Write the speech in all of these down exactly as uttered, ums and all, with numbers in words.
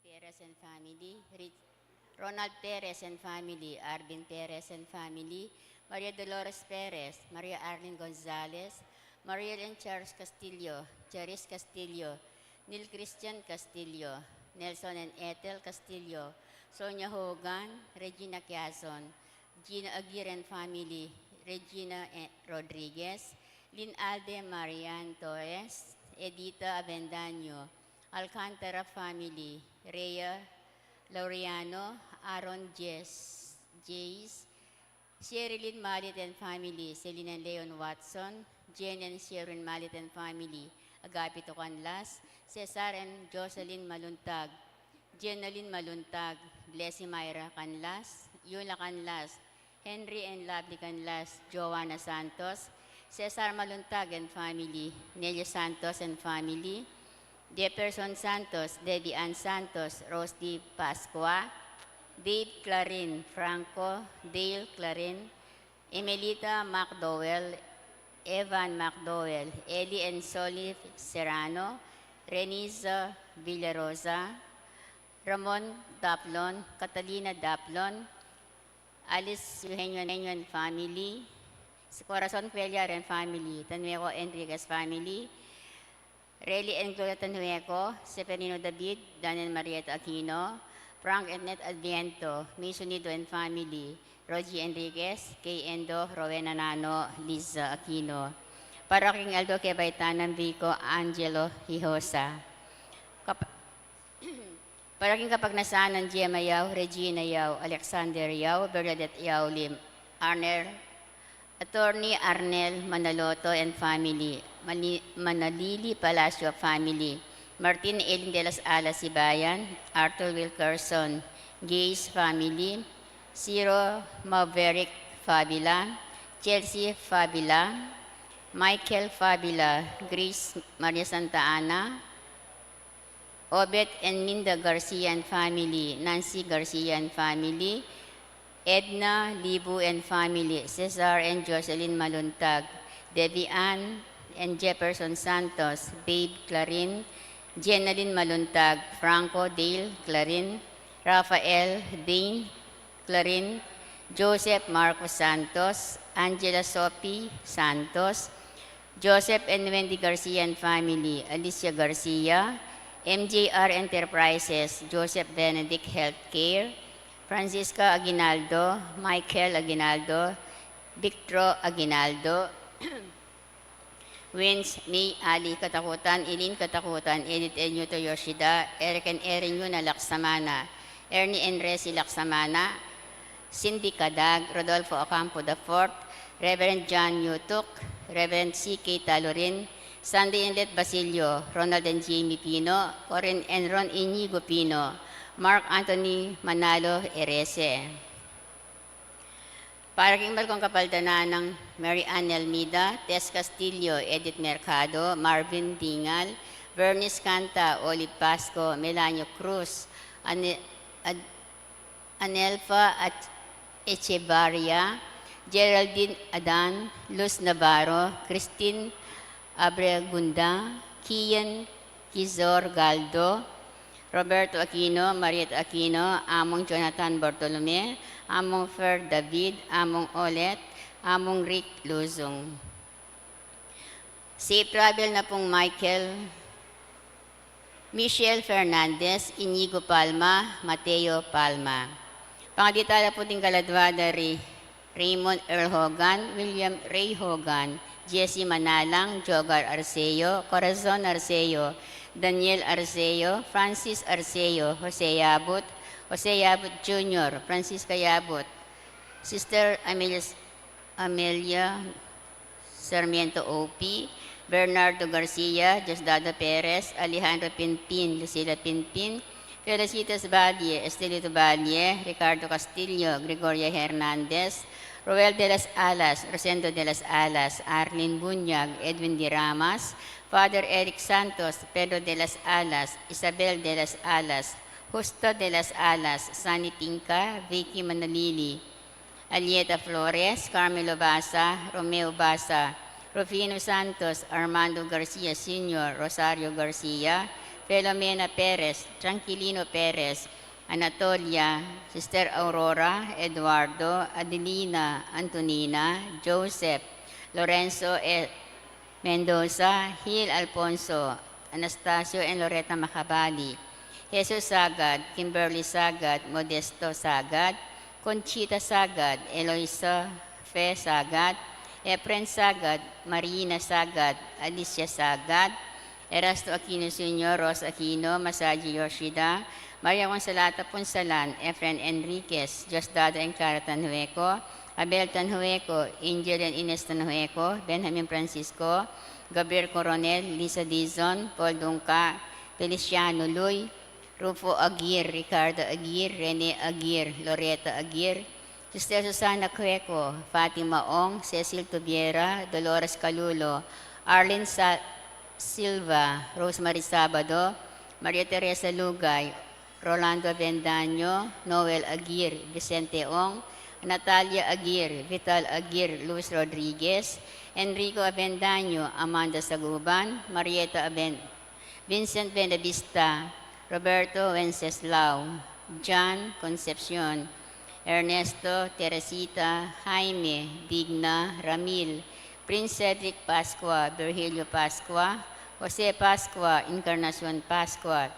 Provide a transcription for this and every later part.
Perez and family, Ri-, Ronald Perez and family, Arvin Perez and family, Maria Dolores Perez, Maria Arlene Gonzalez, Mariel and Charles Castillo, Charis Castillo, Neil Christian Castillo, Nelson and Ethel Castillo, Sonia Hogan, Regina Quiazon, Gina Aguirre and family, Regina, eh, Rodriguez, Lynn Alde, Marian Torres, Edita Avendaño, Alcantara family, Rhea Laureano, Aaron Jess, Jace, Sherilyn Malit and family, Celine and Leon Watson, Jane and Sherilyn Malit and family, Agapito Canlas, Cesar and Jocelyn Maluntag, Jenalyn Maluntag, Blessy Myra Canlas, Yula Canlas, Henry and Lovely Canlas, Joanna Santos, Cesar Maluntag and family, Nelia Santos and family, Jefferson Santos, Debbie Ann Santos, Rose D. Pascua, Dave Clarin, Franco, Dale Clarin, Emelita McDowell, Evan McDowell, Eli and Soli Serrano, Renisa Villarosa, Ramon Daplon, Catalina Daplon, Alice Eugenio and family, Corazon Cuellar and family, Tanueco Enriquez family, Reli and Gloria Tanueco, Seferino David, Dan and Marieta Aquino, Frank and Net Adviento, Mason Nido and family, Rogie Enriquez, Kay Endo, Rowena Nano, Liza Aquino. Para king Aldo Kebaitanan Vico, Angelo Hinojosa. Kap-, Para king kapagnasan nang Gemma Yao, Regina Yao, Alexander Yao, Bernadette Yao Lim, Arnel, Attorney Arnel Manaloto and family, Mali-, Manalili Palacio family, Martin Elin de las Alas Sibayan, Arthur Wilkerson, Gays family, Ciro Maverick Fabila, Chelsea Fabila, Michael Fabila, Grace Maria Santa Ana, Obet and Minda Garcia and family, Nancy Garcia and family, Edna Libu and family, Cesar and Jocelyn Maluntag, Debbie Ann and Jefferson Santos, Babe Clarin, Jenalyn Maluntag, Franco Dale Clarin, Rafael Dane Clarin, Joseph Marcos Santos, Angela Sophie Santos, Joseph and Wendy Garcia and family, Alicia Garcia, M J R Enterprises, Joseph Benedict Healthcare, Francisca Aguinaldo, Michael Aguinaldo, Victor Aguinaldo, Wins, May, Ali Katakutan, Eileen Katakutan, Edith and Yuto Yoshida, Eric and Erin Yuna Laksamana, Ernie and Resi Laksamana, Cindy Cadag, Rodolfo Ocampo the fourth, Reverend John Yutuk, Reverend C K Talurin, Sandy and Let Basilio, Ronald and Jamie Pino, Corin and Ron Inigo Pino, Mark Anthony Manalo Erese. Para king balamu kapaldanan nang Mary Ann Elmida, Tess Castillo, Edith Mercado, Marvin Dingal, Vernice Canta, Olive Pasco, Melania Cruz, Ane-, Ad-, Anelfa At-, Echevarria, Geraldine Adan, Luz Navarro, Christine Abregunda, Kian Kizor Galdo, Roberto Aquino, Marieta Aquino, Among Jonathan Bartolome, Among Fer David, Among Olet, Among Rick Luzong. Safe travel na pung Michael, Michelle Fernandez, Inigo Palma, Mateo Palma. Pangadi tala pu ding kaladwa da ri Raymond Earl Hogan, William Ray Hogan, Jesse Manalang, Jogar Arceo, Corazon Arceo, Daniel Arceo, Francis Arceo, Jose Yabut, Jose Yabut Junior, Francisca Yabut, Sister Amelia, Amelia Sarmiento O P, Bernardo Garcia, Diosdado Perez, Alejandro Pinpin, Lucila Pinpin, Felicitas Valle, Estelito Valle, Ricardo Castillo, Gregoria Hernandez, Roel de las Alas, Rosendo de las Alas, Arlene Bunyag, Edwin de Ramas, Father Eric Santos, Pedro de las Alas, Isabel de las Alas, Justo de las Alas, Sunny Pinca, Vicky Manalili, Alieta Flores, Carmelo Basa, Romeo Basa, Rufino Santos, Armando Garcia Senior, Rosario Garcia, Filomena Perez, Tranquilino Perez, Anatolia, Sister Aurora, Eduardo, Adelina, Antonina, Joseph, Lorenzo, E. Mendoza, Gil Alfonso, Anastasio and Loretta Macabali, Jesus Sagad, Kimberly Sagad, Modesto Sagad, Conchita Sagad, Eloisa Fe Sagad, Efren Sagad, Marina Sagad, Alicia Sagad, Erasto Aquino Senior, Ross Aquino, Masaji Yoshida, Maria Consolata Punsalan, Efren Enriquez, Diosdado and Clara Tanhueco, Abel Tanhueco, Angel and Ines Tanhueco, Benjamin Francisco, Gabriel Coronel, Lisa Dizon, Paul Dungca, Feliciano Luy, Rufo Aguirre, Ricardo Aguirre, Rene Aguirre, Loreta Aguirre, Sister Susana Cueco, Fatima Ong, Cecil Tubiera, Dolores Calulo, Arlene Sa-, Silva, Rosemary Sabado, Maria Teresa Lugay, Rolando Avendaño, Noel Aguirre, Vicente Ong, Natalia Aguirre, Vital Aguirre, Luis Rodriguez, Enrico Avendaño, Amanda Saguban, Marieta Aven-, Vincent Benavista, Roberto Wenceslao, John Concepcion, Ernesto, Teresita, Jaime, Digna, Ramil, Prince Cedric Pascua, Virgilio Pascua, Jose Pascua, Encarnacion Pascua,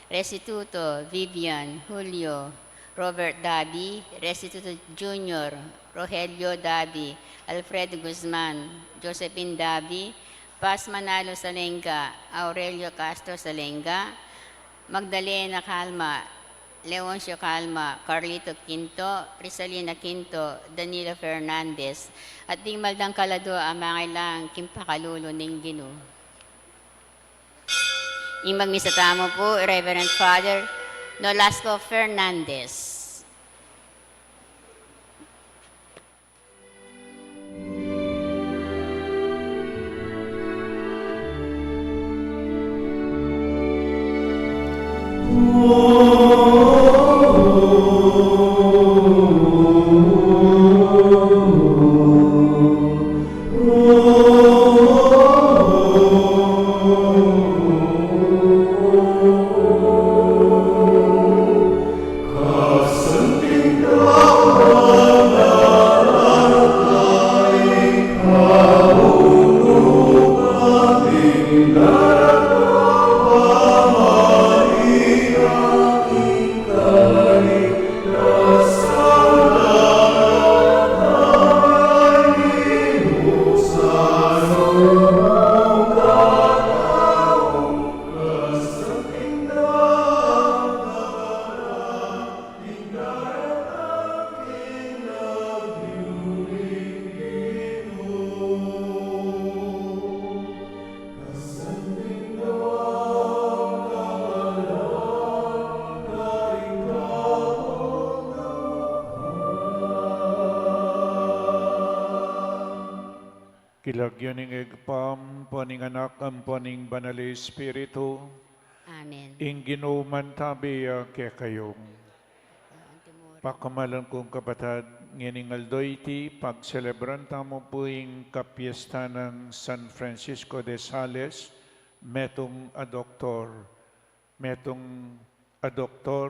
Restituto, Vivian, Julio, Robert Dabi, Restituto Junior, Rogelio Dabi, Alfredo Guzman, Josephine Dabi, Paz Manalo Salenga, Aurelio Castro Salenga, Magdalena Calma, Leoncio Calma, Carlito Quinto, Crisalina Quinto, Danilo Fernandez, at ding maldang kaladua a mangailangan king pakalulu ning Ginu. Ing magmisa tamu pu, Reverend Father Nolasco Fernandez. King lagyu ning Ibpa, ampo ning Anak, ampo ning Banal a Espiritu. Amen. Ing Ginu mantabi ya kekayu. Pakamalan kung kapatad, ngening aldo iti, pagselebran tamu pu ing kapiestan nang San Francisco de Sales, metung a doktor, metung a doktor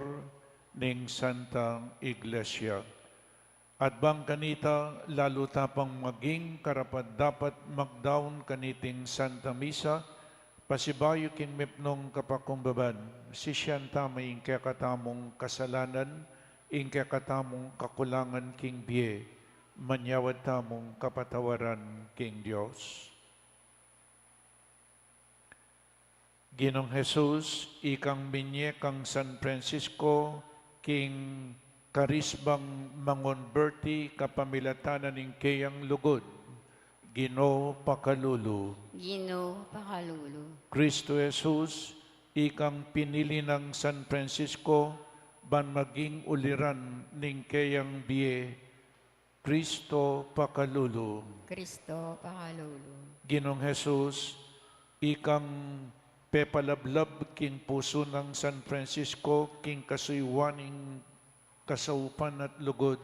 ning Santa Iglesia. At bang kanita, lalu ta pang maging karapat-dapat magdaun kaniting Santa Misa, pasibayu king mipnung kapakumbaban, sisian tamu ing kekatamung kasalanan, ing kekatamung kakulangan king bie, manyawad tamung kapatawaran king Dios. Ginung Jesus, ikang minye kang San Francisco king karisbang mangonberti kapamilatan ning keyang lugud, Ginu pakalulu. Ginu pakalulu. Kristu Jesus, ikang pinili nang San Francisco ban maging uliran ning keyang bie, Kristu pakalulu. Kristu pakalulu. Ginung Jesus, ikang pepalablab king pusu nang San Francisco king kasuyuan ning kasaupan at lugud,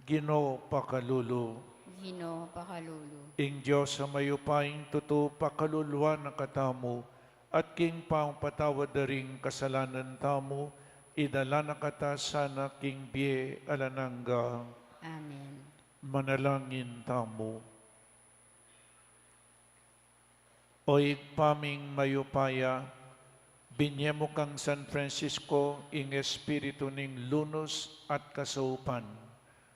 Ginu pakalulu. Ginu pakalulu. Ing Dios a mayupayang tutu pakaluluan na katamu, at king pamapatawad da ring kasalanan tamu, idala na kata sana king bie alang angga. Amen. Manalangin tamu. O Ibpa ming mayupaya, binye mu kang San Francisco ing espiritu ning lunus at kasaupan,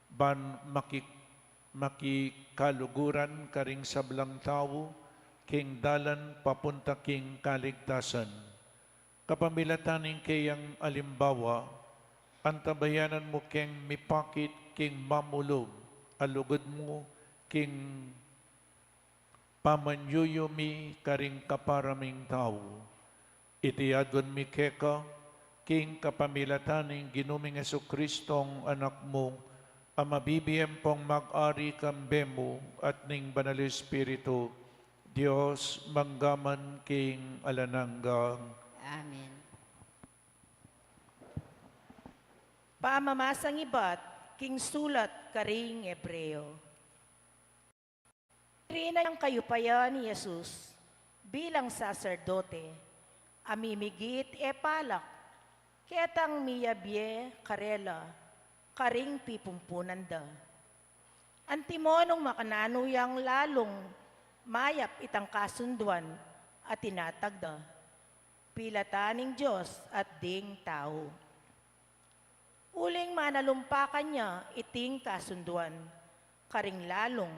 ban maki-, makikaluguran karing sablang tau king dalan papunta king kaligtasan. Kapamilatan ning keyang alimbawa, antabayanan mu keng mipakit king mamulug a lugud mu king pamanyuyumi karing kapara ming tau. Iti aduan mi keka, king kapamilatan ning Ginu ming Jesucristong Anak mu, a mabibie ampong mag-ari kambe mu at ning Banal Espiritu, Dios, mangga man king alang angga. Amen. Pamamasang ibat king sulat karing Hebreo. Iri na yang kayupayan i Jesus bilang saserdote, a mimigit e palak, ketang miyabie karela karing pipumpunan da. Antimo nung makananu yang lalung mayap itang kasunduan a tinatag da, pilatan ning Dios at ding tau. Uling manalumpakan ya iting kasunduan karing lalung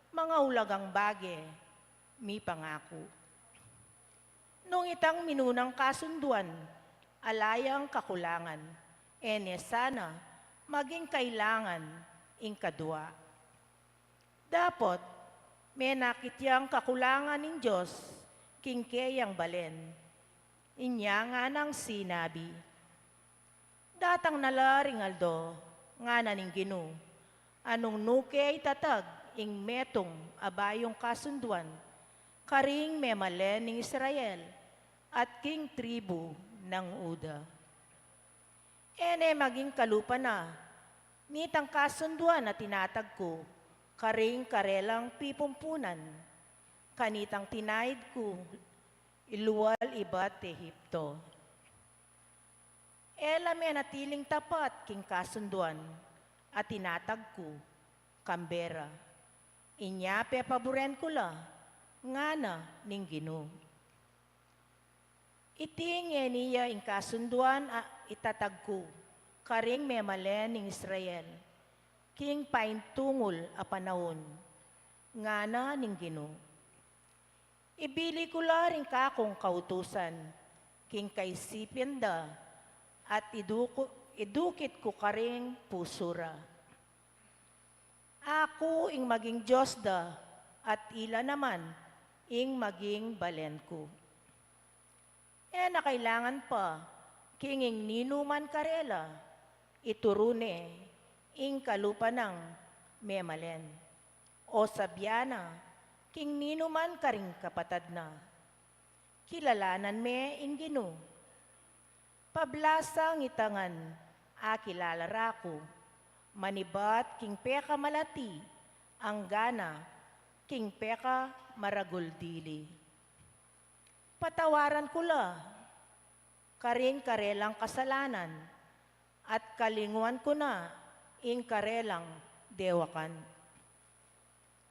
mangaulagang bage, mipangaku. Nung itang minunang kasunduan ala yang kakulangan, e ne sana maging kailangan ing kadua. Dapot menakit yang kakulangan ning Dios king keyang balen. Inya nganang sinabi, "Datang na la ring aldo," ngana ning Ginu, "a nung nu ke itatag ing metung a bayung kasunduan karing memalen ning Israel at king tribu nang Juda. E ne maging kalupa na nitang kasunduan a tinatag ku karing karelang pipumpunan, kanitang tinaid ku ilual ibat Ehipto. E la menatiling tapat king kasunduan a tinatag ku kambe ra. Inya pepaburen ku la," ngana ning Ginu. Iti ngeni ya ing kasunduan a itatag ku karing memalen ning Israel king paintungul a panaun, ngana ning Ginu. Ibili ku la ring kakung kautusan king kaisipan da at iduku-, idukit ku karing pusu ra. Aku ing maging Dios da at ila naman ing maging balen ku. E na kailangan pa king ing ninuman karela ituru ne ing kalupa nang memalen, o sabian na king ninuman karing kapatad na, "Kilalanan me ing Ginu." Pablasang ita ngan akilala ra ku, manibat king pekamalati anggana king pekamaragul dili. Patawaran ku la karing karelang kasalanan at kalinguan ku na ing karelang dewakan.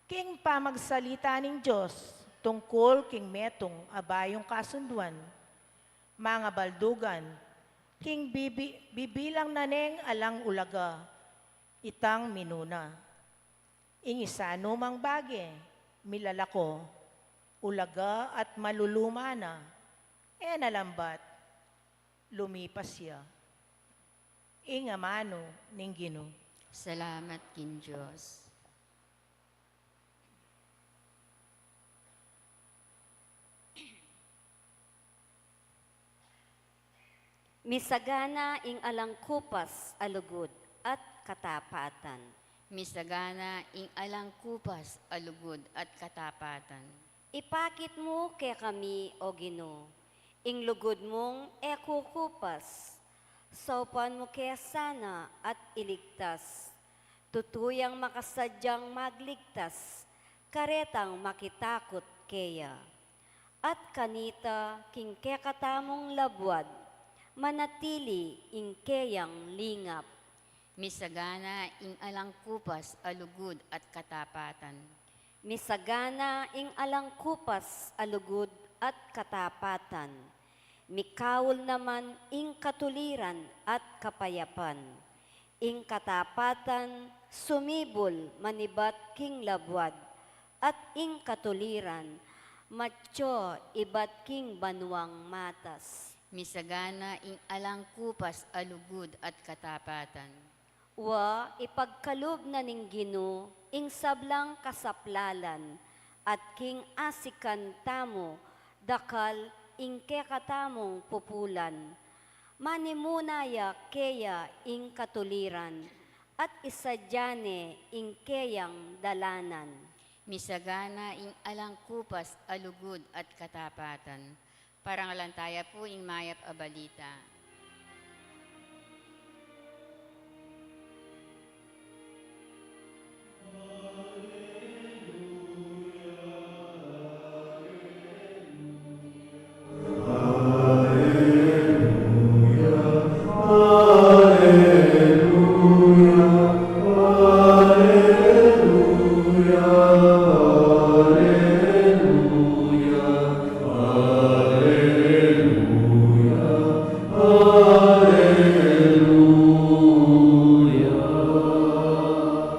King pamagsalita ning Dios tungkul king metung a bayung kasunduan, mangabaldugan, king bibi-, bibilang na neng alang ulaga itang minuna. Ing isanumang bage, milalako, ulaga at maluluma na, e na lambat lumipas ya. Ing amanu ning Ginu. Salamat king Dios. Misagana ing alang kupas a lugud at katapatan. Misagana ing alang kupas a lugud at katapatan. Ipakit mu kekami, O Ginu, ing lugud mung e kukupas. Saupan mu ke sana at iligtas. Tutu yang makasadyang magligtas karetang makitakut keya. at kanita king kekatamung labuad, manatili ing keyang lingap. Misagana ing alang kupas a lugud at katapatan. Misagana ing alang kupas a lugud at katapatan. Mikaul naman ing katuliran at kapayapan. Ing katapatan sumibul manibat king labuad, at ing katuliran matyu ibat king banuang matas. Misagana ing alang kupas a lugud at katapatan. Wa, ipagkalub na ning Ginu ing sablang kasaplalan, at king asikan tamu dakal ing kekatamung pupulan. Manimuna ya keya ing katuliran, at isadya ne ing keyang dalanan. Misagana ing alang kupas a lugud at katapatan. Parangalan taya pu ing mayap a balita.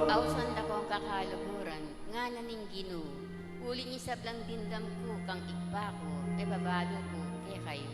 Ausan da kong kakaluguran, ngana ning Ginu, uling ing sablang dimdam ku kang Ibpa ku, ibabalu ku kekayu.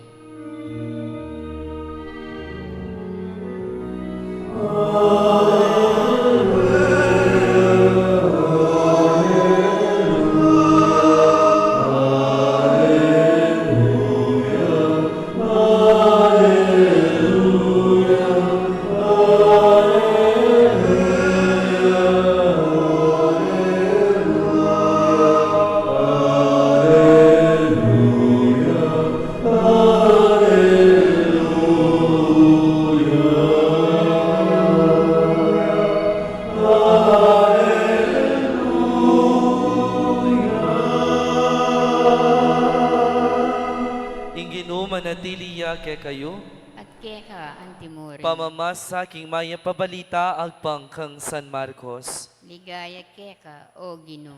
Ing Ginu manatili ya kekayu. At keka antimurin. Pamamasa king mayap a balita agpang kang San Marcos. Ligaya keka, O Ginu.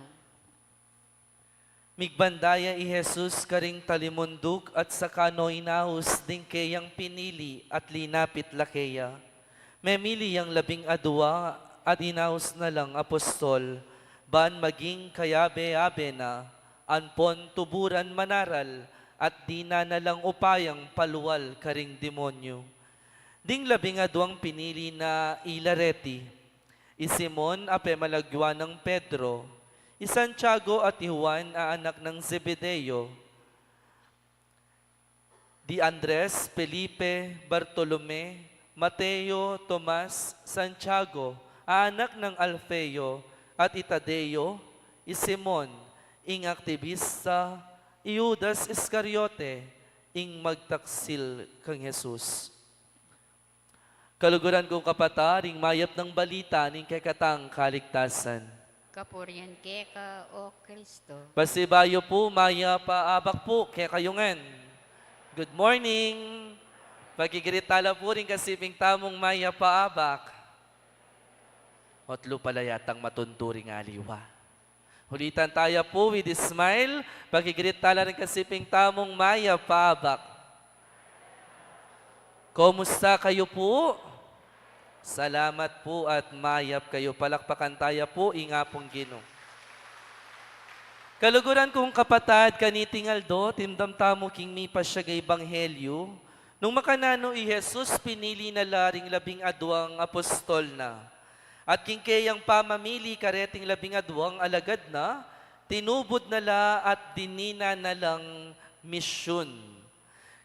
Migbanda ya i Jesus karing talimunduk at saka no inaus ding keyang pinili at linapit la keya. Memili yang labing adua at inaus na lang apostol, ban maging kayabe-yabe na, ampon tuburan manaral at dinan na lang upayang palual karing demonyu. Ding labing aduang pinili na ila reti: i Simon a pemalagyuan nang Pedro, i Santiago at i Juan a anak nang Zebedeo, di Andres, Felipe, Bartolome, Mateo, Tomas, Santiago a anak nang Alfeo, at i Tadeo, i Simon, ing aktibista, i Judas Iscariote, ing magtaksil kang Jesus. Kaluguran kung kapatad, ing mayap nang balita ning kekatang kaligtasan. Kapurian keka, O Kristo. Pasibayu pu, mayap a abak pu kekayu ngan. Good morning. Paki-greet tala pu ring kasiping tamung mayap a abak. Otlu pala yatang matuntu ring aliwa. Ulitan taya pu with a smile. Paki-greet tala ring kasiping tamung mayap a abak. Kumusta kayu pu? Salamat pu at mayap kayu. Palakpakan taya pu ing Apung Ginu. Kaluguran kung kapatad, kaniting aldo, timdam tamu king mipasyag a ebanghelyu, nung makananu i Jesus, pinili na la ring labing aduang apostol na. At king keyang pamamili kareting labing aduang alagad na, tinubud na la at dininan na lang misyun.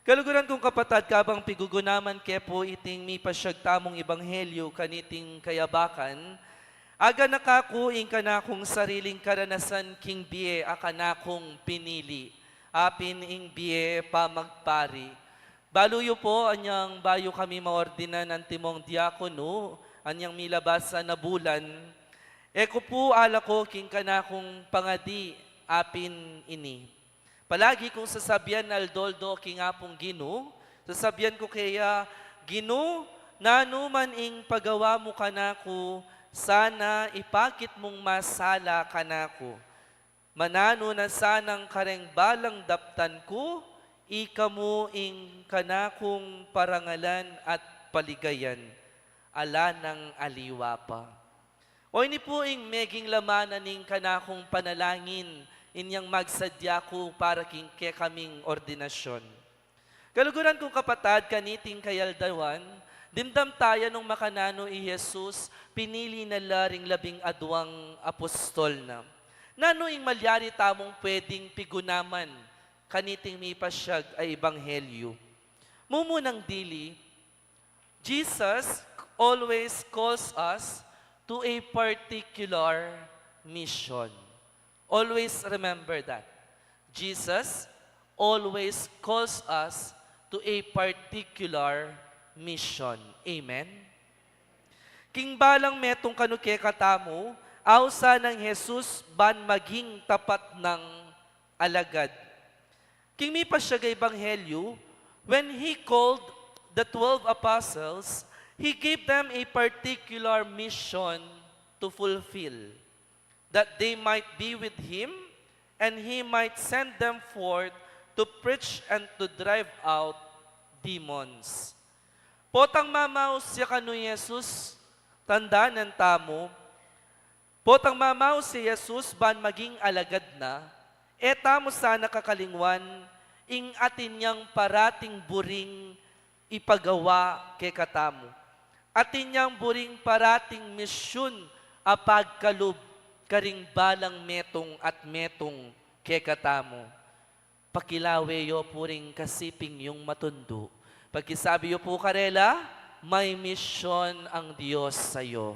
Kaluguran kung kapatad, kabang pigugunaman ke pu iting mipasyag tamung ebanghelyu kaniting kayabakan, aganaka ku ing kanakung sariling karanasan king bie a kanakung pinili, apin ing bie pamagpari. Balu yu pu, anyang bayu kami maordinan antimong diakono, anyang milabas a bulan, e ku pu alako king kanakung pangadi, apin ini. Palagi kung sasabian aldo-aldo king Apung Ginu, sasabian ku keya, Ginu, nanu man ing pagawa mu kanaku, sana ipakit mung masala kanaku. Mananu na sanang kareng balang daptan ku, ika mu ing kanakung parangalan at paligayan, ala nang aliwa pa. O ini pu ing meging laman na ning kanakung panalangin, inyang magsadya ku para king kekaming ordinasyun. Kaluguran kung kapatad, kaniting kayaldawan, dimdam taya nung makananu i Jesus, pinili na la ring labing adwang apostol na. Nanu ing malyari tamung pwedeng pigunaman kaniting mipasyag a ebanghelyu? Mumunang dili, Jesus always calls us to a particular mission. Always remember that. Jesus always calls us to a particular mission. Amen? King balang metung kanu kekatamu, ausan nang Jesus ban maging tapat nang alagad. King mipasyag a ebanghelyu, when he called the twelve apostles, he gave them a particular mission to fulfill, that they might be with him and he might send them forth to preach and to drive out demons. Potang mamaus ya kanu i Jesus, tandanan tamu, potang mamaus ya i Jesus ban maging alagad na, e tamu sana kakalingwan ing atin yang parating buring ipagawa kekatamu. Atin yang buring parating misyun a pagkalub karing balang metung at metung kekatamu. Pakilawe yu pu ring kasiping yung matundu. Pakisabi yu pu karela, "May misyon ang Diyos sa'yo."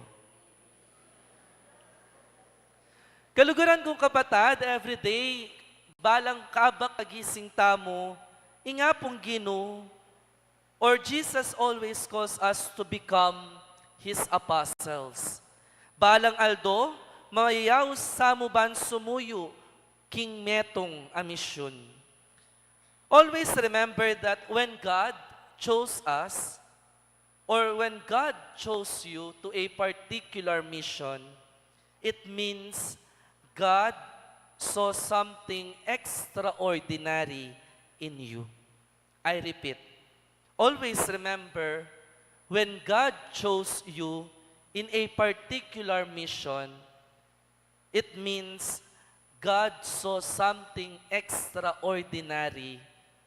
Kaluguran kung kapatad, everyday, balang kabang kagising tamu, ing Apung Ginu, or Jesus always calls us to become His apostles. Balang aldo, mayayaus tamu ban sumuyu king metung a misyun. Always remember that when God chose us, or when God chose you to a particular mission, it means God saw something extraordinary in you. I repeat, always remember, when God chose you in a particular mission, it means God saw something extraordinary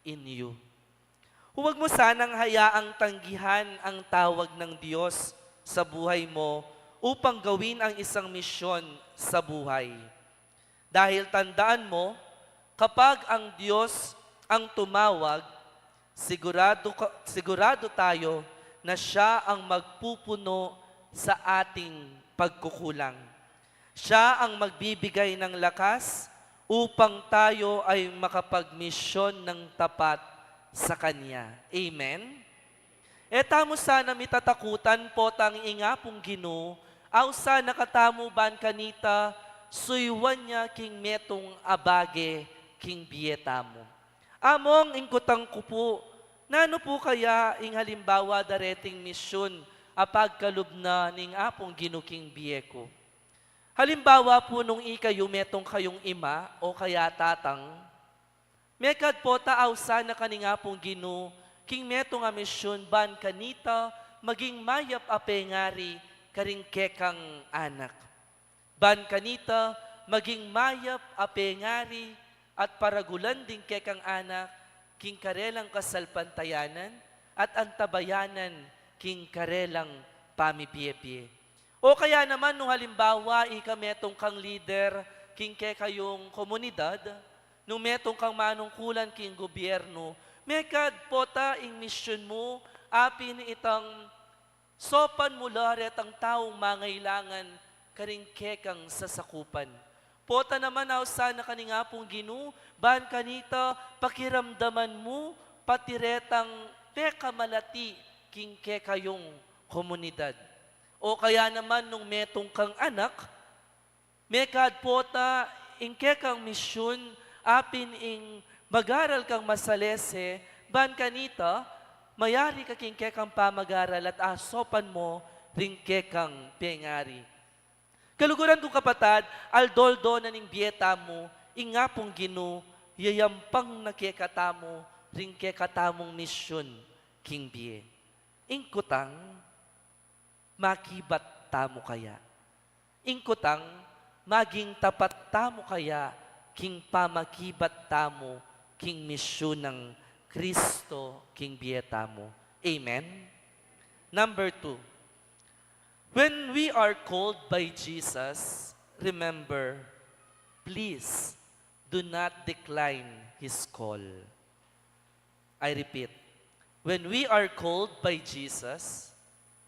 in you. Huwag mo sanang hayaang tanggihan ang tawag ng Diyos sa buhay mo upang gawin ang isang misyon sa buhay. Dahil tandaan mo, kapag ang Diyos ang tumawag, sigurado ka, sigurado tayo na siya ang magpupuno sa ating pagkukulang. Siya ang magbibigay ng lakas upang tayo ay makapagmisyon ng tapat sa Kanya. Amen? E tamu sana mitatakutan potang ing Apung Ginu, ausan na katamu ban kanita, suyuan ya king metung a bage king bie tamu. Among ing kutang ku pu, nanu pu kaya ing halimbawa dareting misyun a pagkalub na ning Apung Ginu king bie ku? Halimbawa pu nung ikayu metung kayung ima o kaya tatang, mekad pota ausan na ka ning Apung Ginu king metung a misyun ban kanita maging mayap a pengari karing kekang anak. Ban kanita maging mayap a pengari at paragulan ding kekang anak king karelang kasalpantayanan at antabayanan king karelang pamibie-bie. O kaya naman nung halimbawa, ika metung kang lider king kekayung komunidad, nung metung kang manungkulan king gobyernu, mekad pota ing misyun mu, apin itang saupan mu la retang taung mangailangan karing kekang sasakupan. Pota naman ausan na ka ning Apung Ginu, ban kanita pakiramdaman mu pati retang pekamalati king kekayung komunidad. O kaya naman nung metung kang anak, mekad pota ing kekang misyun, apin ing Mag-aral kang masalese, ban kanita, mayari ka king kekang pamag-aral at asopan mo ring kekang pengari. Kaluguran kung kapatad, aldo-aldo na ning bie tamu, ing Apung Ginu, yayampang na kekatamu, ring kekatamung misyun king bie. Ing kutang, makibat tamu kaya? Ing kutang, maging tapat tamu kaya king pamakibat tamu king misyun nang Kristo king bie tamu? Amen? Number two, when we are called by Jesus, remember, please do not decline His call. I repeat, when we are called by Jesus,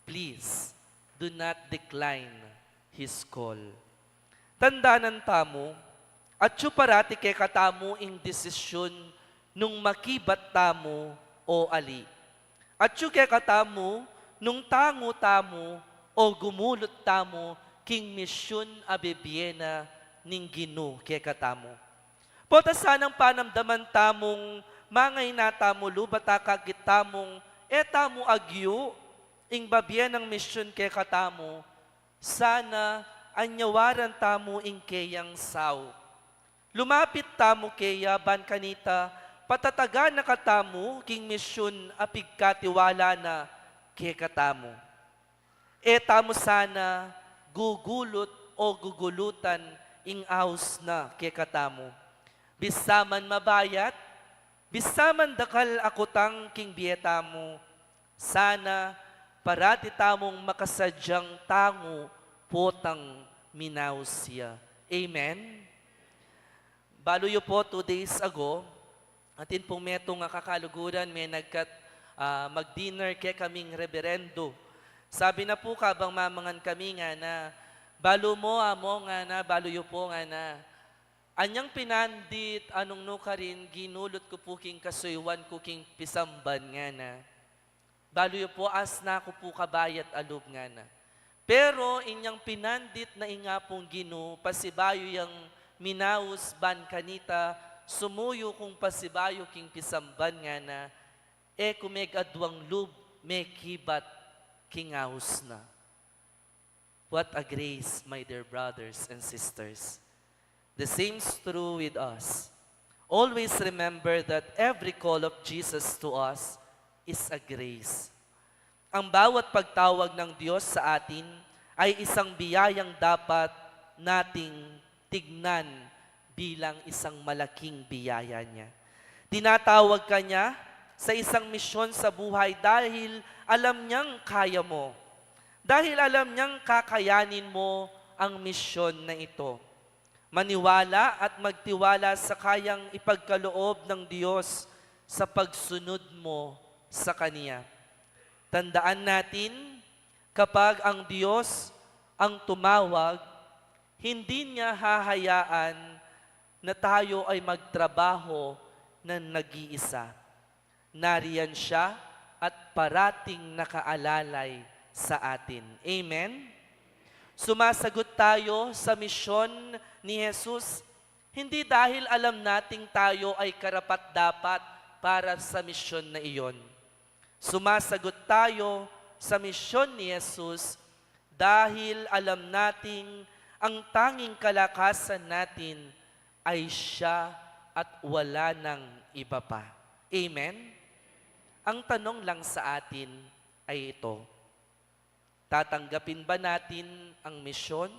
please do not decline His call. Tandanan tamu, atyu parati kekatamu ing desisyun nung makibat tamu o ali. Atyu kekatamu nung tangu tamu o gumulut tamu king misyun a bibie na ning Ginu kekatamu. Pota sanang panamdaman tamung mangaina tamu lub at akakit tamung e tamu agyu ing babie nang misyun kekatamu, sana anyawaran tamu ing keyang saup. Lumapit tamu keya ban kanita patatagan na katamu king misyun a pigkatiwala na kekatamu. E tamu sana gugulut o gugulutan ing aus na kekatamu. Bisa man mabayat, bisa man dakal a kutang king bie tamu, sana parati tamung makasadyang tangu potang minaus ya. Amen? Balu yu po, two days ago, atin pung metung a kakaluguran, menagkat, ah, mag-dinner kekaming reberendo. Sabi na pu kabang mamangan kami ngana, "Balu mo, amo," ngana, "balu yu po," ngana. "Anyang pinandit a nung nukarin ginulut ku pu king kasuyuan ku king pisamban," ngana. "Balu yu po, asna ku pu kabayat a lub," ngana. Pero inyang pinandit na ing Apung Ginu, pasibayu yang minaus ban kanita, sumuyu kung pasibayu king pisamban, ngana, e ku megaduang lub mekibat king aus na. What a grace, my dear brothers and sisters. The same is true with us. Always remember that every call of Jesus to us is a grace. Ang bawat pagtawag ng Diyos sa atin ay isang biyayang dapat nating tignan bilang isang malaking biyaya niya. Tinatawag ka niya sa isang misyon sa buhay dahil alam niyang kaya mo. Dahil alam niyang kakayanin mo ang misyon na ito. Maniwala at magtiwala sa kayang ipagkaloob ng Diyos sa pagsunod mo sa Kanya. Tandaan natin, kapag ang Diyos ang tumawag, hindi niya hahayaan na tayo ay magtrabaho na nag-iisa. Nariyan siya at parating nakaalalay sa atin. Amen? Sumasagot tayo sa misyon ni Jesus, hindi dahil alam nating tayo ay karapat-dapat para sa misyon na iyon. Sumasagot tayo sa misyon ni Jesus dahil alam nating ang tanging kalakasan natin ay siya at wala nang iba pa. Amen? Ang tanong lang sa atin ay ito, tatanggapin ba natin ang misyon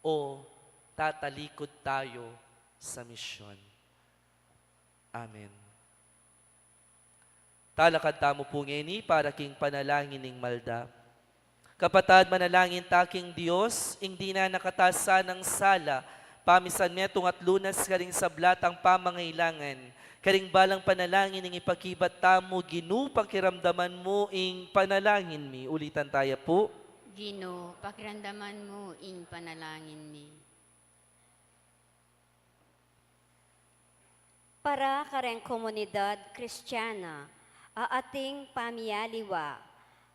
o tatalikod tayo sa misyon? Amen. Talakad tamu pu ngeni para king panalangin ning malda. Kapatad, manalangin ta king Dios, ing dinan na katasan nang sala, pamisan metung at lunas karing sabla tang pamangailangan. Karing balang panalangin ing ipakibat tamu, Ginu, pakiramdaman mu ing panalangin mi. Ulitan taya pu. Ginu, pakiramdaman mu ing panalangin mi. Para kareng komunidad Kristiana a ating pamialiwa,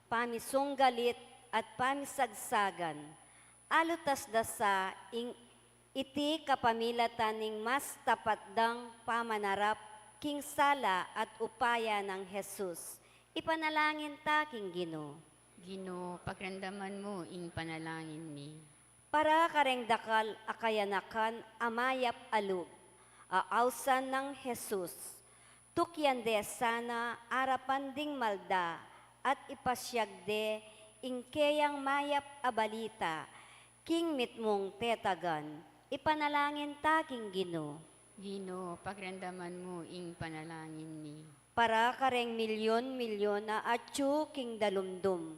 pamisunggalit at pamisagsagan, alutas da sa ing iti kapamilatan ning mas tapat dang pamanarap king sala at upaya nang Jesus. Ipanalangin ta king Ginu. Ginu, pakiramdaman mu ing panalangin mi. Para kareng dakal a kayanakan a mayap a lub a ausan nang Jesus, tukyan de sana arapan ding malda at ipasyag de ing keyang mayap a balita king mitmung tetagan. Ipanalangin ta king Ginu. Ginu, pakiramdaman mu ing panalangin mi. Para kareng milyon-milyon a atyu king dalumdum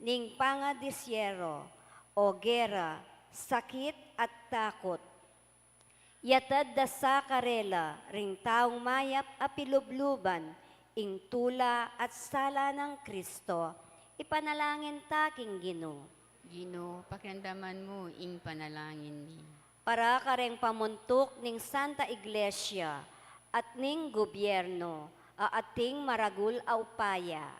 ning pangadisyeru, o gera, sakit at takut, yatad da sa karela ring taung mayap a pilubluban ing tula at sala nang Kristo. Ipanalangin ta king Ginu. Ginu, pakiramdaman mu ing panalangin mi. Para kareng pamuntuk ning Santa Iglesia at ning gobyerno a ating maragul a upaya,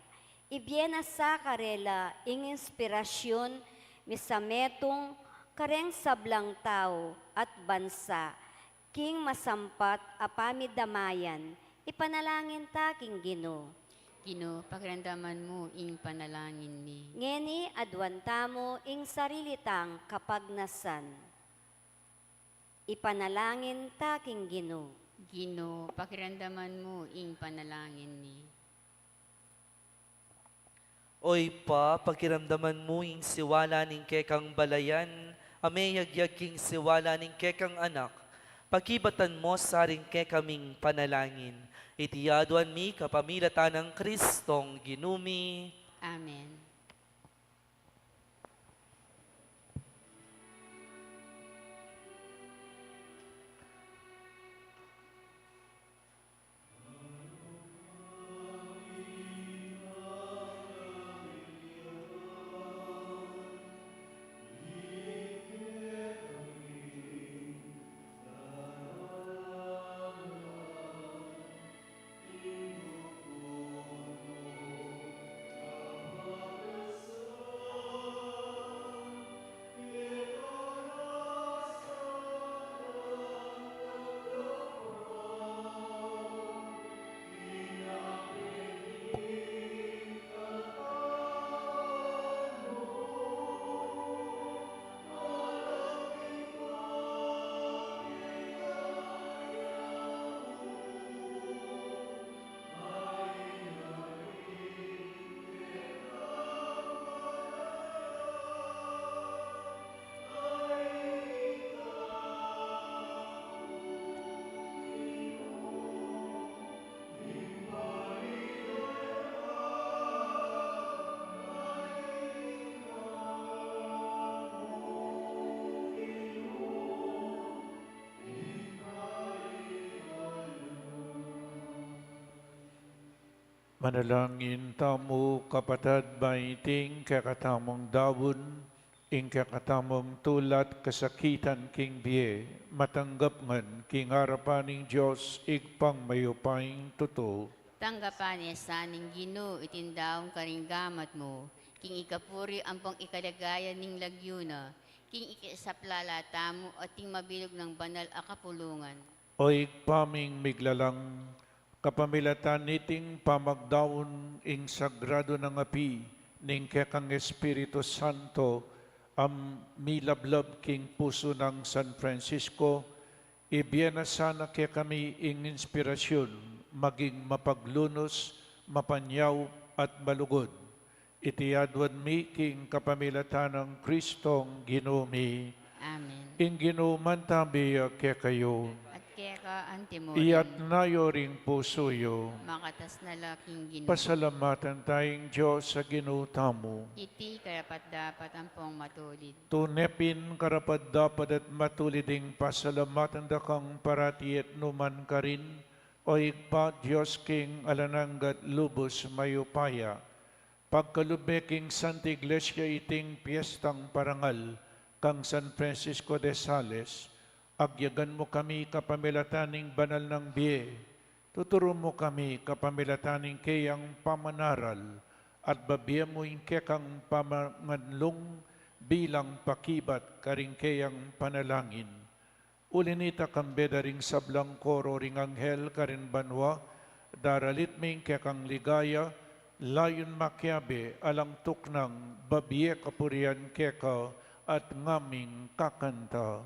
ibie na sa karela ing inspirasyun misametung kareng sablang tau at bansa king masampat a pamidamayan. Ipanalangin ta king Ginu. Ginu, pakiramdaman mu ing panalangin mi. Ngeni aduan tamu ing sarili tang kapagnasan. Ipanalangin ta king Ginu. Ginu, pakiramdaman mu ing panalangin mi. O Ibpa, pakiramdaman mu ing siwala ning kekang balayan a meyagyag king siwala ning kekang Anak. Pakibatan mu sa ring kekaming panalangin. Iti aduan mi kapamilatan nang Kristong Ginu mi. Amen. Manalangin tamu, kapatad, ba iting kekatamung daun, ing kekatamung tula't kasakitan king bie, matanggap ngan king arapan ning Dios Ibpang mayupayang tutu. Tanggapan na sa ning Ginu iting daun karing gamat mu, king ikapuri ampong ikaligaya ning lagyu na, king ikasaplala tamu at king mabilug nang banal a kapulungan. O Ibpa ming miglalang, kapamilatan niting pamagdaun ing sagradu nang api ning kekang Espiritu Santo a milablab king pusu nang San Francisco, ibie na sana kekami ing inspirasyun maging mapaglunus, mapanyaup, at malugud. Iti aduan mi king kapamilatan nang Kristong Ginu mi. Amen. Ing Ginu mantabi ya kekayu. At keka antimurin. Iyatas yu ring pusu yu. Makatas na la king Ginu. Pasalamatan taya ing Dios a Ginu tamu. Iti karapat-dapat ampong matulid. Tune pin karapat-dapat at matulid ing pasalamatan da kang parati at nukarin man, O Ibpa, Dios king alang angga at lubus mayupaya. Pagkalub me king Santa Iglesia iting piestang parangal kang San Francisco de Sales, agyagan mu kami kapamilatan ning banal nang bie. Tuturu mu kami kapamilatan ning keyang pamanaral, at babie mu ing kekang pamanganlung bilang pakibat karing keyang panalangin. Uli nita, kambe da ring sablang koro ring anghel karin banua, daralit mi ing kekang ligaya, layun makiabe alang tuknang babie kapurian keka at ngaming kakanta.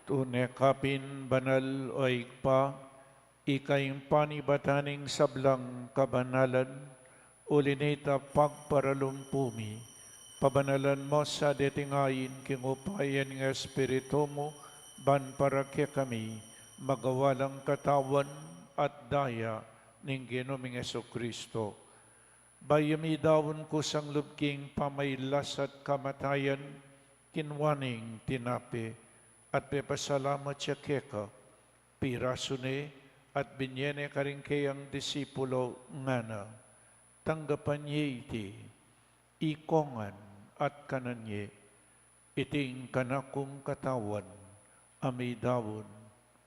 Tune ka pin banal, o Ibpa, ika ing panibatan ning sablang kabanalan, uli nita pagparalumpu mi, pabanalan mu sa deting ain king upaya ning Espiritu mu, ban para kekami magawa lang katawan at daya ning Ginu ming Jesucristo. Bayu ya midaun kusang lub king pamailas at kamatayan, kinua ne ing tinape, at pepasalamat ya keka, pirasu ne, at binye ne karing keyang disipulo, ngana: Tanggapan ye iti, ikong ngan at kanan ye. Iti ing kanakung katawan, a midaun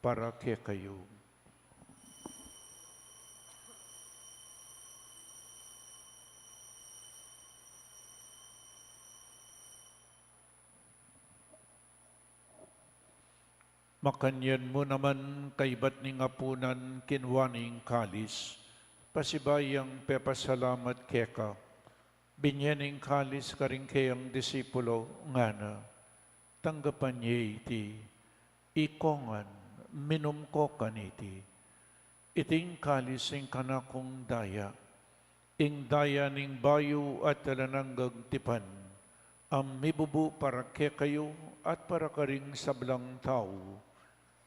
para kekayu. Makanyan mu naman, kaybat ning apunan, kinua ne ing kalis, pasibayu yang pepasalamat keka, binye ne ing kalis karing keyang disipulo, ngana: Tanggapan ye iti, ikong ngan, minum ko kaniti. Iti ing kalis ning kanakung daya, ing daya ning bayu at alang anggang tipan, a mibubu para kekayu at para karing sablang tau,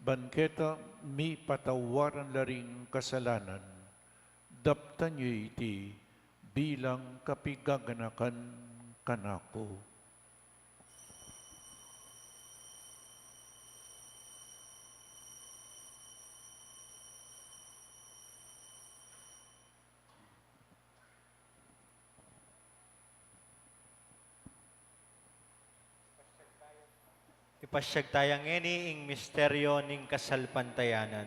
ban keta mipatawaran la ring kasalanan. Daptan ye iti bilang kapigaganakan kanaku. Ipasyag taya ngeni ing misteryo ning kasalpantayanan.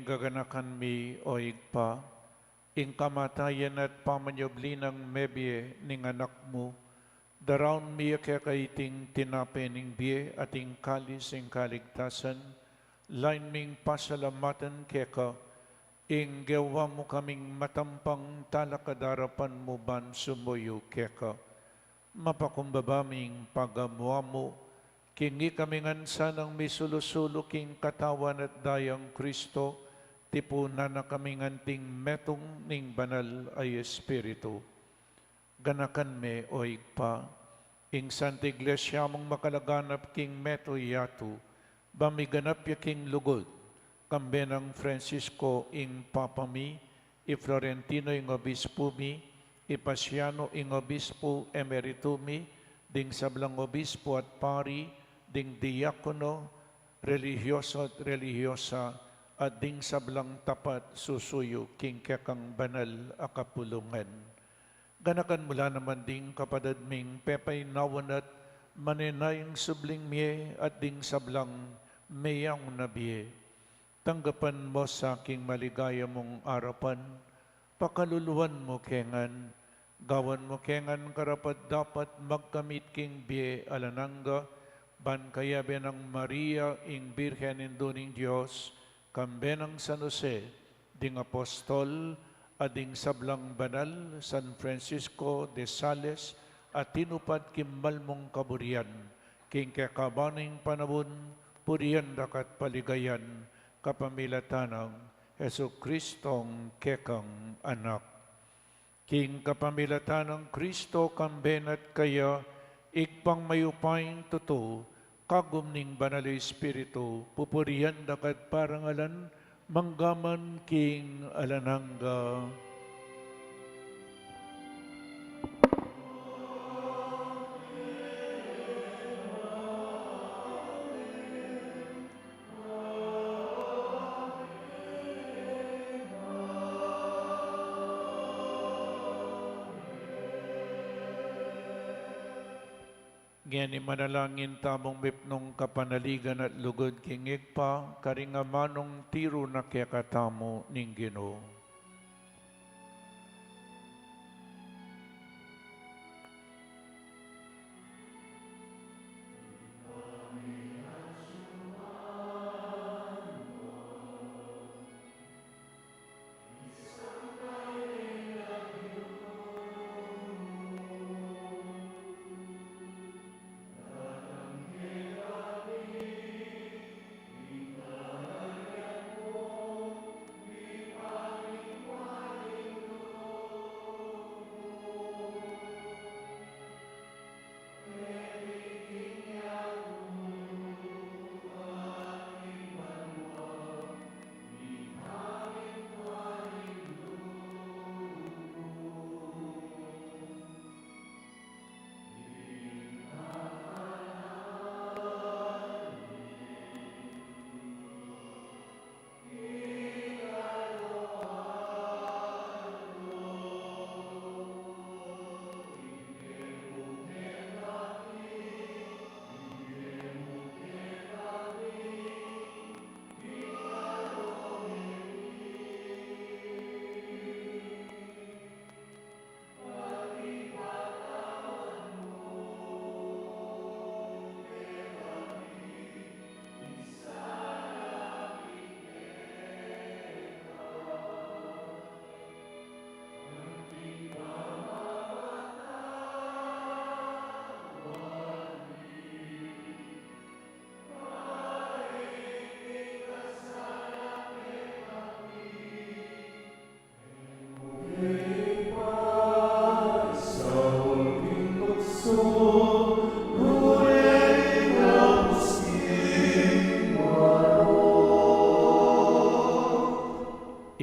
Gaganakan mi, o Ibpa, ing kamatayan at pamanyubli nang mebie ning Anak mu, daraun mi keka iting tinape ning bie at ing kalis ning kaligtasan, lain ming pasalamatan keka, ing gewa mu kaming matampang talakad arapan mu ban sumuyu keka. Mapakumbaba ming pagamu-amu, king ikami ngan sanang misulu-sulu king katawan at dayang Kristo, tipunan na kami ngan king metung ning Banal a Espiritu. Ganakan me, o Ibpa, ing Santa Iglesia mung makalaganap king metung yatu, ba miganap ya king lugud, kambe nang Francisco ing Papa mi, i Florentino ing Obispu mi, i Pasiano ing Obispu Emeritu mi, ding sablang obispu at pari, ding diakono, relihiyoso at relihiyosa, at ding sablang tapat susuyu king kekang banal a kapulungan. Ganakan mu la naman ding kapatad ming pepaynawan at manenayang subling mie at ding sablang meyaun na bie. Tanggapan mu sa king maligaya mung arapan, pakaluluan mu ke ngan, gawan mu ke ngan karapat-dapat magkamit king bie alang angga, ban kayabe nang Maria, ing Birhen Indu ning Dios, kambe nang San Jose, ding apostol, at ding sablang banal, San Francisco de Sales, a tinupad king mal mung kaburian, king kekaban ning panaun, purian da ka at paligayan, kapamilatan nang Jesucristong kekang Anak. King kapamilatan nang Kristo, kambe na at kaya, Ibpang mayupayang tutu, kagum ning Banal a Espiritu, pupurian da ka at parangalan, mangga man king alang angga. Ngeni manalangin tamung mipnung kapanaligan at lugud king Ibpa, karing amanung tiru na kekatamu ning Ginu.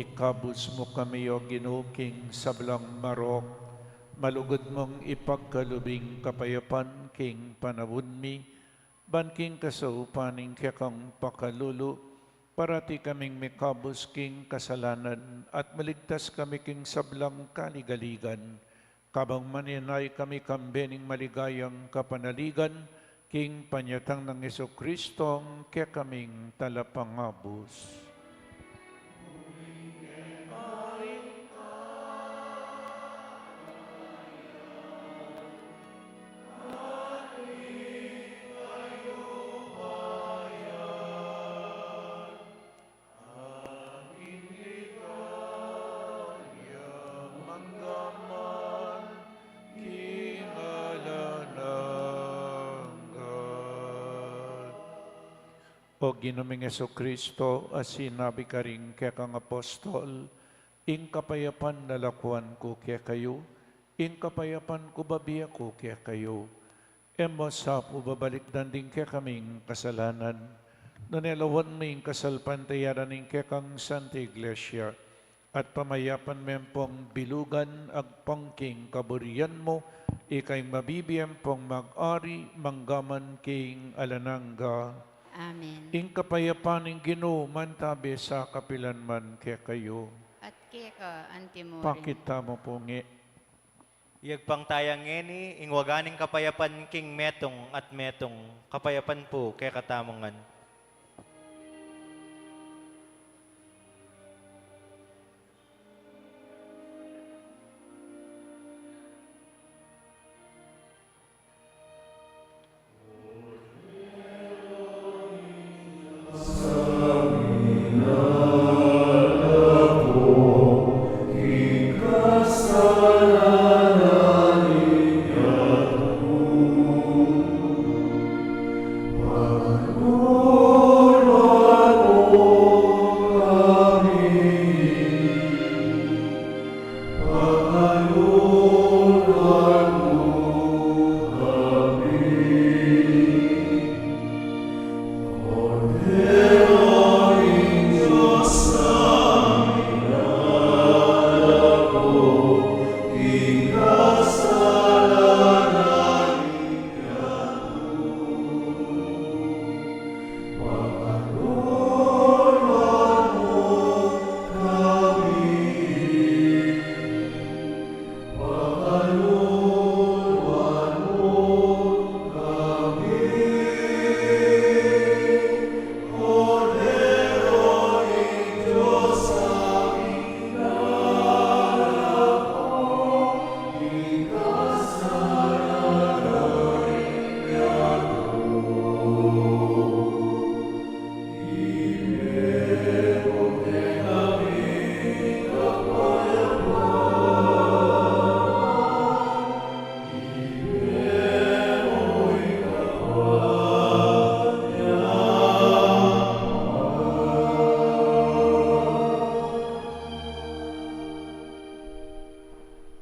Ikabus mu kami, O Ginu, king sablang marok, malugud mung ipagkalub ing kapayapan king panaun mi, ban king kasaupan ning kekang pakalulu, parati kaming mikabus king kasalanan at maligtas kami king sablang kaligaligan, kabang manenaya kami kambe ning maligayang kapanaligan, king panyatang nang Jesucristong kekaming Talapangabus. O Ginu ming Jesucristo, a sinabi karing kekang apostol, ing kapayapan lalakuan ku kekayu, ing kapayapan ku bibie ku kekayu. E mu sa pu babalikdan ding kekaming kasalanan, nune lawan mu ing kasalpantayanan ning kekang Santa Iglesia, at pamayapan me pung bilugan agpang king kaburian mu, ika ing mabibie pung mag-ari mangga man king alang angga. Amen. Ing kapayapan ning Ginu mantabi sa kapilan man kekayu. At keka antimurin. Pakit tamu pu nge. Iyagpang taya ngeni ing waga ning kapayapan king metung at metung. Kapayapan pu kekatamu ngan.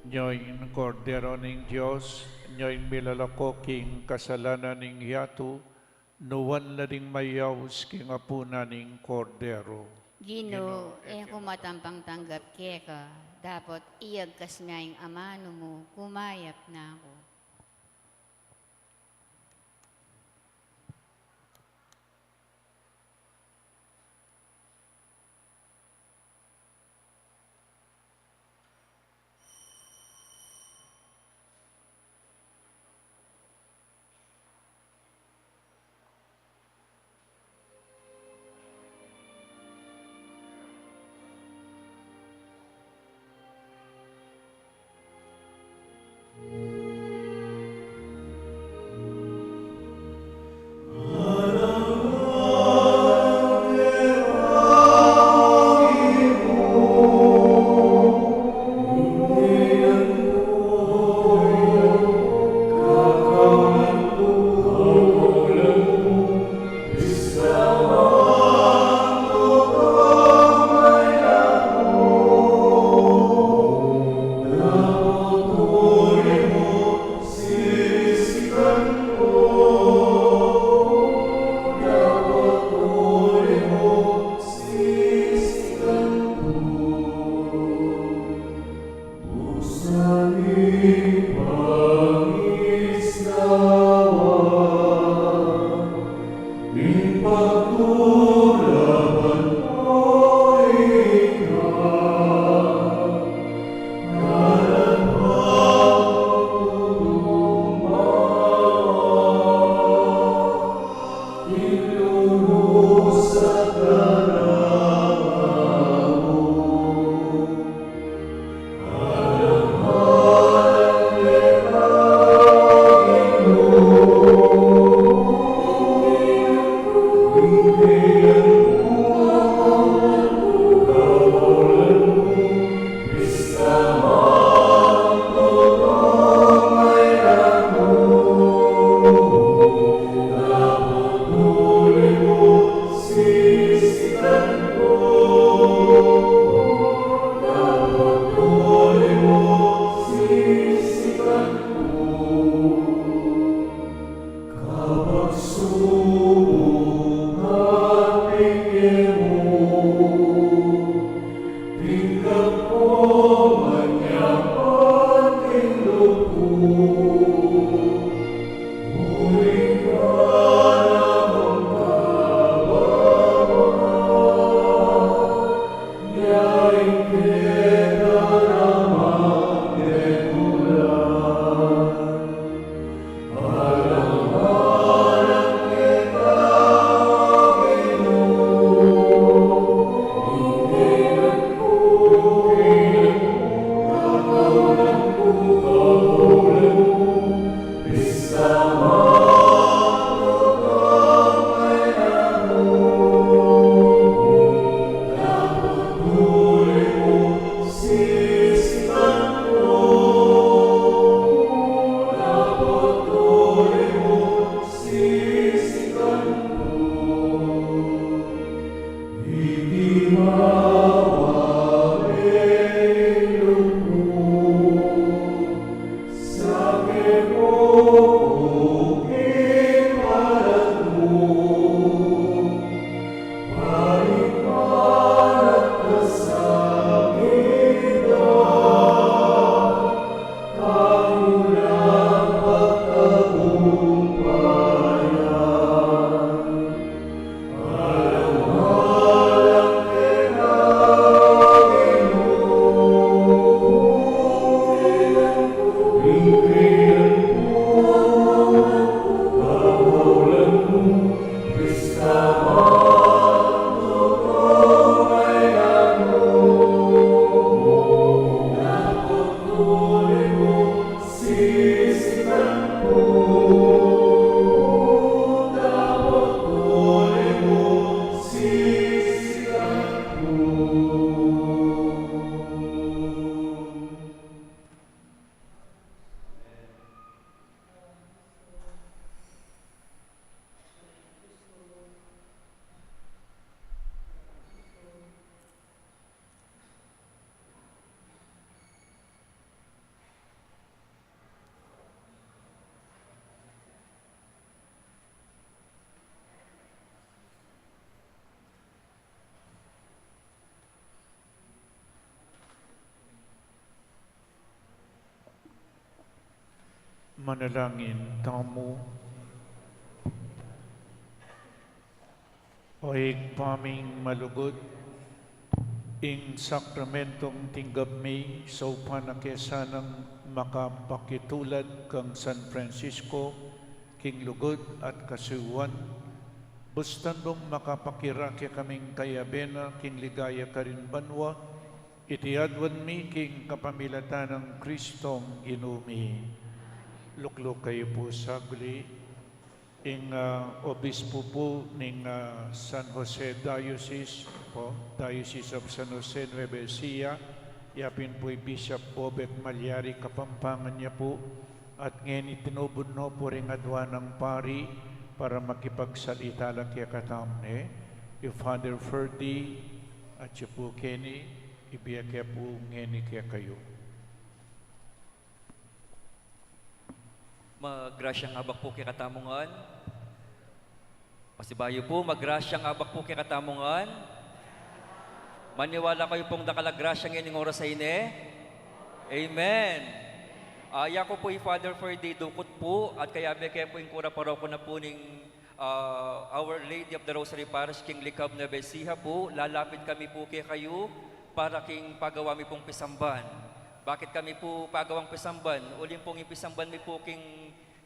Nyo ing Kordero ning Dios, nyo ing milalako king kasalanan ning yatu, nuan la ding mayaus king apunan ning Kordero. Ginu, e ku matampang tanggap keka, dapot iyagkas me ing amanu mu, kumayap na ku. Manalangin tamu. O Ibpa ming malugud, ing sakramentong tinggap mi, saupan na ke sanang makapakitulad kang San Francisco king lugud at kasuan, bustan bung makapakirake kaming kayabe na king ligaya karin banua. Iti aduan mi king kapamilatan nang Kristong Ginu mi. Lukluk kayu pu saglit. Ing, ah, obispo pu ning, ah, San Jose Diocese, po, Diocese of San Jose Nueva Ecija, ya pin pu i Bishop Bobet Malyari Kapampangan ya pu, at ngeni tinubud no pu ring aduan nang pari para makipagsalita la kekatamu ne, i Father Ferdy, at ya pu keni, ibie ke pu ngeni kekayu. Magrasyang abak pu kekatamu ngan. Pasibayu pu, magrasyang abak pu kekatamu ngan. Maniwala kayu pung dakal a grasya ngening oras a ini. Amen. Ah, yaku pu i Father Ferdy Ducot pu, at kayabe ke pu ing kura paroko na pu ning ah, Our Lady of the Rosary Parish king Licab, Nueva Ecija pu, lalapit kami pu kekayu para king pagawa mi pung pisamban. Bakit kami pu pagawang pisamban? Uling pung ing pisamban mi pu king,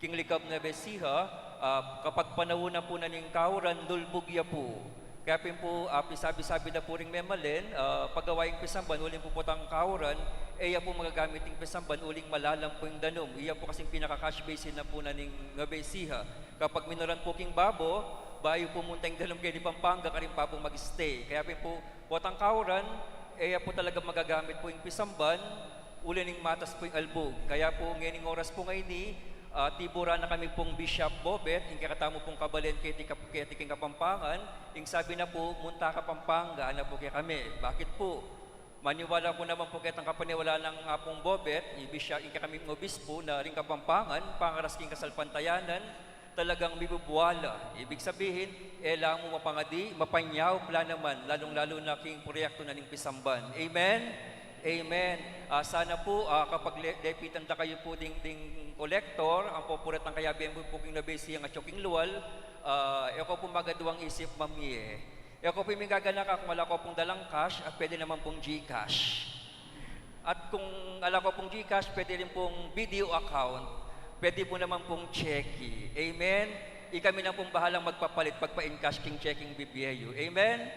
king Licab, Nueva Ecija, ah, kapag panaun na pu na ning kauran, lulbug ya pu. Kaya pin pu, ah, pisabi-sabi da pu ring memalen, ah, pagawa ing pisamban, uling pu potang kauran, e ya pu magagamit ing pisamban, uling malalam pu ing danum. Iya pu kasing pinaka-catch basin na pu na ning Nueva Ecija. Kapag minuran pu king babo, bayu pu munta ing danum keni Pampanga, karin pa pu mag-stay. Kaya pin pu, potang kauran, e ya pu talaga magagamit pu ing pisamban, uli ning matas pu ing albug. Kaya pu, ngening oras pu ngeni, ah, tiburan na kami pung Bishop Bobet, ing kekatamu pung kabalen keti kap-, keti king Kapampangan, ing sabi na pu, munta ka Pampanga na pu kekami. Bakit pu? Maniwala ku naman pu ketang kapaniwalaan nang Apung Bobet, ibig siya, ing kekaming obispo na ring Kapampangan, pangaras king kasalpantayanan, talagang mibubuala. Ibig sabihin, e la mu mapangadi, mapanyaup la naman, lalung-lalu na king proyekto na ning pisamban. Amen? Amen. Ah, sana pu, ah, kapag le-, lepitan da kayu pu ding, ding kolektor, ang popuritang kayabe mu pu king Nueva Ecija at king lual, ah, e ko pu magaduang isip mamie. E ko pu migaganaka kung ala ko pung dalang cash, ah, pwede naman pung GCash. At kung ala ko pung GCash, pwede rin pung BDO account. Pwede pu naman pung cheki. Amen? Ikami na pung bahalang magpapalit, pagpa-encash king checking bibie yu. Amen?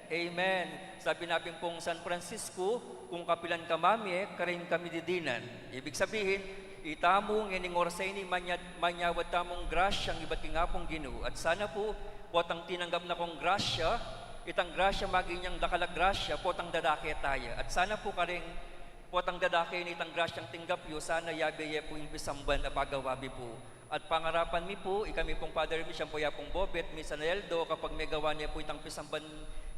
Amen. Sabi na pin pung San Francisco, kung kapilan ka mamie, karin ka mididinan. Ibig sabihin, itamu, ngening oras a ini, manya-, manyawad tamung grasyang ibat king Apung Ginu. At sana pu, potang tinanggap na kung grasya, itang grasya maging yang dakal a grasya, potang dadake taya. At sana pu karing potang dadake nitang grasyang tinggap yu, sana yabe ye pu ing pisamban a pagawa mi pu. At pangarapan mi pu, ikami pung Father Mission pu, ya pung Bobet, Miss Aneldo, kapag megawa ne pu itang pisamban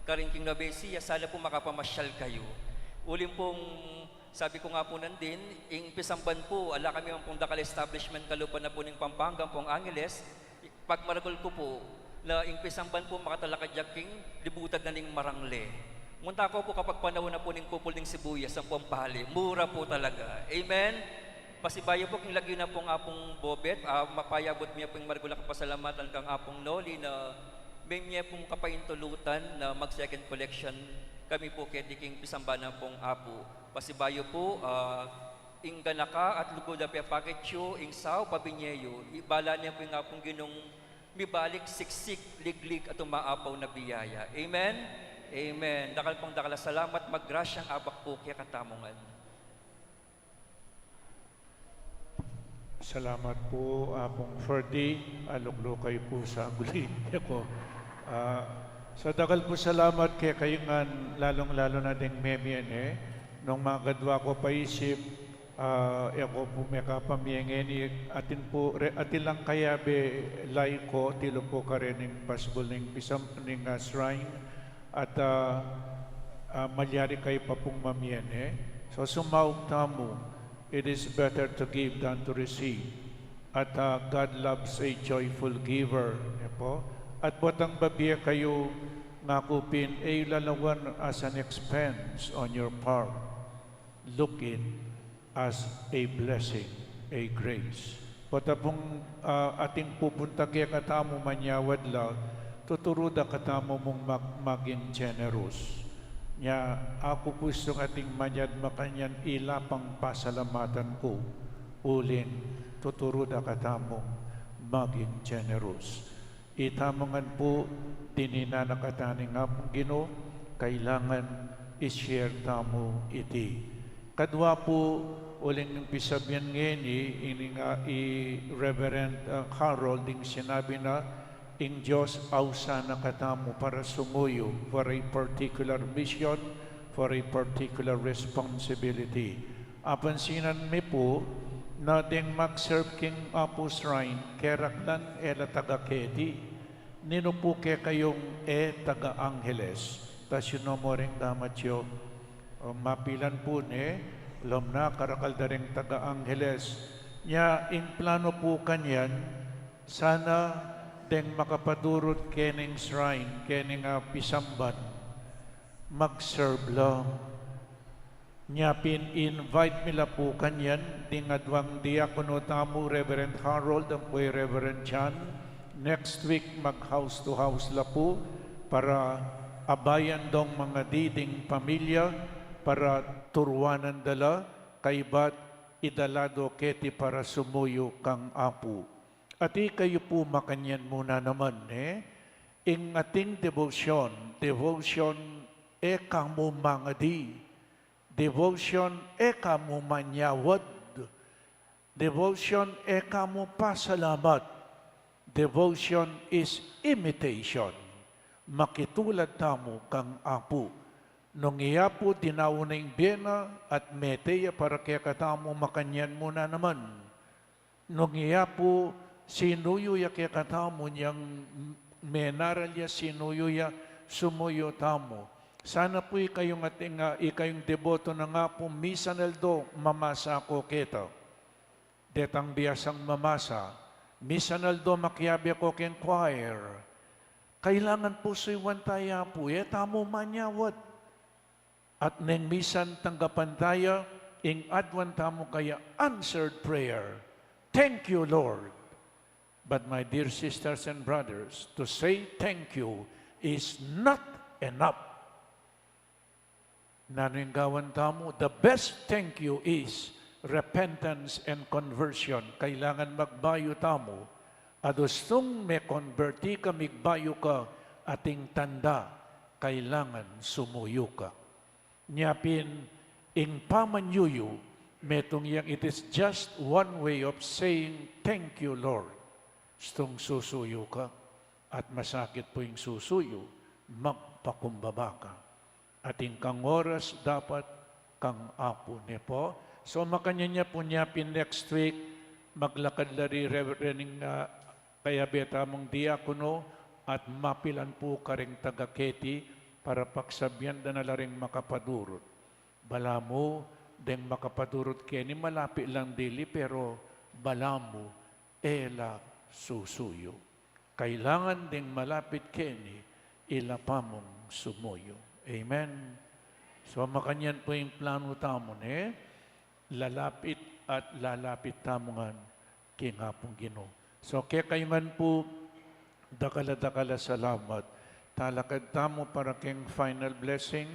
karin king Nueva Ecija, sana pu makapamasyal kayu. Uling pung sabi ku nga pu nandin, ing pisamban pu, ala kami man pung dakal establishment kalupa na pu ning Pampanga, pung Angeles, pagmaragul ku pu, na ing pisamban pu makatalakad ya king libutan na ning marangle. Munta ko pu kapag panaun na pu ning pupul ning sibuyas ampong pali. Mura pu talaga. Amen? Pasibayu pu king lagyu na pung Apung Bobet, ah, mapayabut mi pu ing maragul a kapasalamatan kang Apung Noli na mimie pung kapaintulutan na mag-second collection kami pu keti king pisamban na pung Apu. Pasibayu pu, ah, ing ganaka at lugud a pepakit yu, ing saup a binye yu, ibala ne pu ing Apung Ginung mibalik siksik, liglig at umaapaw na biyaya. Amen? Amen. Dakal pung dakal a salamat, magrasyang abak pu kekatamu ngan. Salamat pu, Apung Ferdy. Alukluk kayu pu saglit. Ako, ah, sa dakal pu salamat kekayu ngan, lalung-lalu na ding memie ne. Nung magadwa ko pa isip, ah, e ko pu mekapamie ngeni, atin pu, re-, atin lang kayabe, laiko, tilu pu karin ing pasbul ning pisam-, ning, ah, shrine. At, ah, ah, malyari kayu pa pung mamie ne. So, sumaup tamu, it is better to give than to receive. At, ah, God loves a joyful giver. Ne pu? At potang babie kayu, ngaku pin, e yu lalawan as an expense on your part. Look it as a blessing, a grace. Potapung, ah, ating pupunta kekatamu manyawad la, tuturu da katamu mung mag-, maging generous. Nya, aku pu sung ating manyad makanyan ila pang pasalamatan ku, uling tuturu da katamu maging generous. Itamu ngan pu, dininan na katamu ning Apung Ginu, kailangan i-share tamu iti. Kadwa pu, uling pisabian ngeni, ini nga i Reverend, uh, Harold, ing sinabi na, ing Dios ausan na katamu para sumuyu for a particular mission, for a particular responsibility. Apansinan mi pu, na deng mag-serve king Apu Shrine, keraklan e la taga keti. Ninu pu kekayung e taga Angeles? Ta sinu mu ring gamat yu? O, mapilan pu ne, lom na karakal da ring taga Angeles. Nya, ing plano pu kanyan, sana deng makapadurut kening shrine, kening, ah, pisamban, mag-serve la. Nya pin, invite mi la pu kanyan, ding adwang diakono tamu, Reverend Harold, ampo i Reverend John. Next week, mag-house to house la pu, para abayan dong mangadi ding pamilya, para turuanan da la, kaybat idala do keti para sumuyu kang Apu. At ikayu pu makanyan mu na naman, e? Ing ating debosyon, debosyon e ka mu mangadi. Devotion e ka mu manyawad. Devotion e ka mu pasalamat. Devotion is imitation. Makitulad tamu kang Apu. Nung iya pu dinaun na ing bie na at mete ya para kekatamu, makanyan mu na naman. Nung iya pu sinuyu ya kekatamu, nyang menaral ya sinuyu ya, sumuyu tamu. Sana pu ikayung ating, ah, ikayung deboto na nga pu, misan aldo mamasa ko keta. Detang biasang mamasa, misan aldo makiabe ko keng choir. Kailangan pu suyuan taya pu, e tamu manyawad. At neng misan tanggapan taya, ing aduan tamu kaya answered prayer. Thank you, Lord. But my dear sisters and brothers, to say thank you is not enough. Nanu ing gawan tamu? The best thank you is repentance and conversion. Kailangan magbayu tamu. Adustung me-converti ka, migbayu ka, ating tanda, kailangan sumuyu ka. Nya pin, ing pamanyuyu, metung yang it is just one way of saying, "Thank you, Lord." Stung susuyu ka, at masakit pu ing susuyu, magpakumbaba ka. Atin kang oras dapat kang Apu, ne pu. So, makanyan ya pu, nya pin next week, maglakad la ri Reverend, ah, kayabe tamung diakono, at mapilan pu karing taga keti para paksabian da na la ring makapadurut. Balamu, deng makapadurut keni malapit lang dili, pero balamu, e la susuyu. Kailangan ding malapit keni, ila pamung sumuyu. Amen. So, makanyan pu ing plano tamu, ne? Lalapit at lalapit tamu ngan king Apung Ginu. So, kekayu ngan pu, dakal a dakal a salamat. Talakad tamu para king final blessing.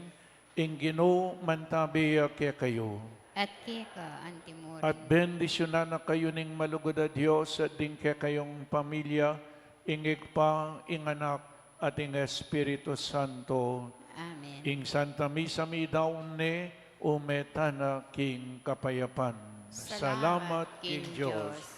Ing Ginu mantabi ya kekayu. At keka antimurin. At bendisyunan na kayu ning malugud a Dios at ding kekayung pamilya, ing Ibpa, ing Anak, at ing Espiritu Santo. Amen. Ing Santa Misa midaun ne, ume tana king kapayapan. Salamat king Dios.